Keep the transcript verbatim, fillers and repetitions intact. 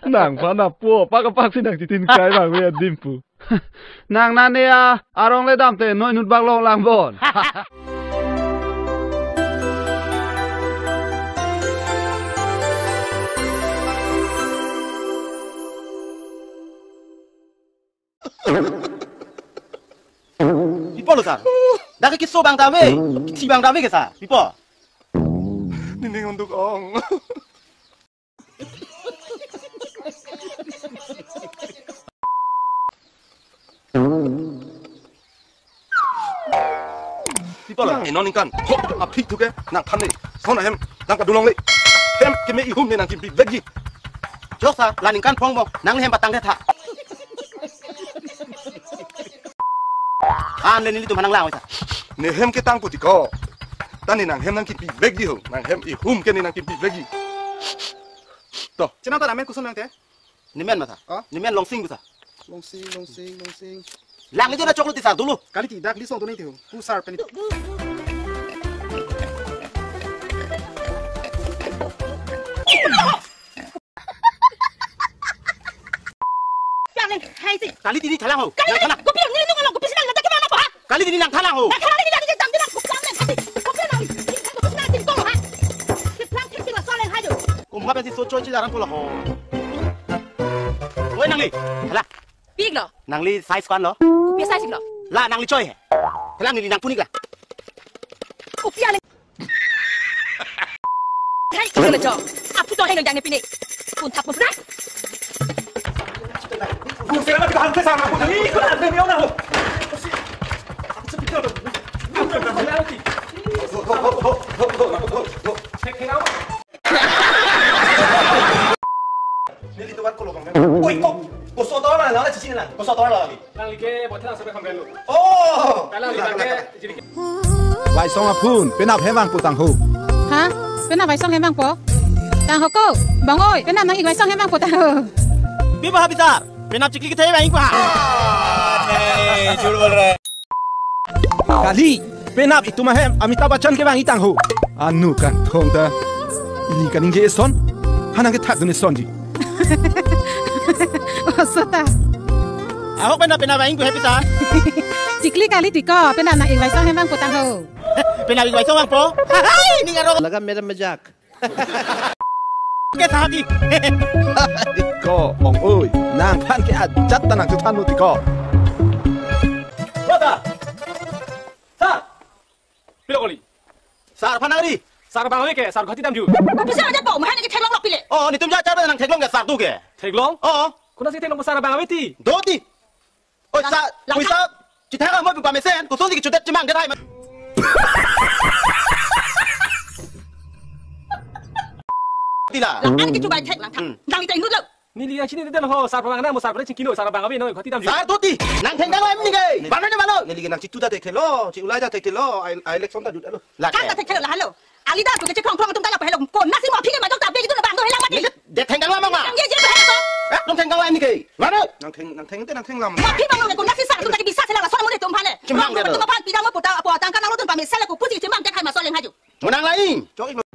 Nangphan apo, pak pak si nangchitin kai bang ve adim pu. Nang nane a, arong le damte noi nut bak long lang bon. Pipo lo sir? Dak ke keso bang ta ave, kethi bang ta ave ke sir? Pipo? Nening unduk ong. Pipo lo? Nang non ningkan. Ho, aphi thu ke, nangphan ne. Son ahem, nang kadulong le. Hem keme ihum ne nangkimpi vekji. Jok sir, la ningkan phong mo, nang hem patang ke tha. An le nelitum aphan nang lang sir. Ne hem ketang pu ti ko. Ta ne nang hem nangkimpi vekji ho, nang hem ihum ke ne nangkimpi vekji. To. Chenam ta ramen koson nangte? Nemen ma sir? Oh? Nemen Longsing pu sir. Longsing, Longsing, Longsing. Lang itu na choklo ti sir dulu. Kali ti dak lisong tu nangte ho. Pu sir pen. Piang nang hai si. Kali ti ne thalang ho. Kali nang thalang. Kopi nang nang kopi si nang nang ta kemana ko ha? Kali ti ne nang thalang ho. Nang thalang ne nang jam nang kopi nang hai si. Kopi nang. Kopi nang tin ko ha. Keplang thek si ba soal hai jo. Komat pensi so choi chilaran ko la ho. Oi nangli. Hala. Pik lo. Nangli size ko-an lo? Kopi size lo? La nangli choi he. Thalang ne nang pu-ik la. Kopi ale. Hai, kena jo. Apu to hai nang jang ne pine. Pun thap pun pun. Neli tuan kolok kami. Oi, kok. Koso tor la, la cici na. Koso tor la lagi. Nangli ke buat lang sampai kamben lo. Oh. Kalang di bangke jadi. Vaisong aphun, penap hem vangpo tangho. Ha? Penap vaisong hem vangpo? Tangho ko. Bang oi, penap nang-ik vaisong hem vangpo tangho. Pi ba ha bisar. Penap chikli kethe vang-ik pa. Eh, jhut bol raha hai. Kali, penap itum ahem Amitabh Bachchan kevang-ik tangho. Anu kangthong ta. Ili kaningje eson. Ha nangkethak dun eson ji. Oso ta. Ahok penap penap vang-ikpo he pisa. Chikli kali ti ko, penap nang-ik vaisong hem vangpo tangho. Penap ik vaisong vangpo. Hai, ning arong. Laga mera majak. Ke sahati. Ko, ong oi, nangphan ke ajat ta nangtuthan mo ti ko. Kota. Sir. Pilo kali. Sir phan nangri. Sir bang ke, sir Guwahati damju. Kopi sir aja po, mahan ke theklong lok pile. Oh, netum ja cha nang theklong ke sir tu ke. Theklong? Oh. Konatsi theklong sir bang ave ti. Do ti. Oi, lang, sir, lang, oi, sir. Chithang amo pu pamesen, kosonsi kechodet chemang det hai ma. Tila. Lang an ke chubai thek lang thang. Hmm. Nangli ta inut lo. Neli nangchinine det ho, sir bang na mo sir bang chingkilo, sir bang ave noi, Guwahati damju. Sir do ti, nang thengdang lo em ni ke. Bang na bang lo. Neli ke nangchitu ta thekthe lo, chi-ulai ta thekthe lo, ai, ai election ta jut lo. La. Kan ta thekthe lo la halo. Ali ta tu ke chekrong krong atum ta la pahelo. Konatsi mo aphi ke majok ta be itu na bang do helang mati. Neli ke det thengdang lo mama. Yang ye je pahelo. Eh, nang thengdang lo em ni ke. Mana? Nang theng, nang theng te nang theng lam. Mo aphi bang lo ke konatsi sir atum ta ke bisa sela la son mo de tum phale. Chemang de. Tum phan pidam mo pota, pota tangka nang lo tum pamesen le kopusi chemang ke khai ma soleng haju. Mo nang lain. Chok ik.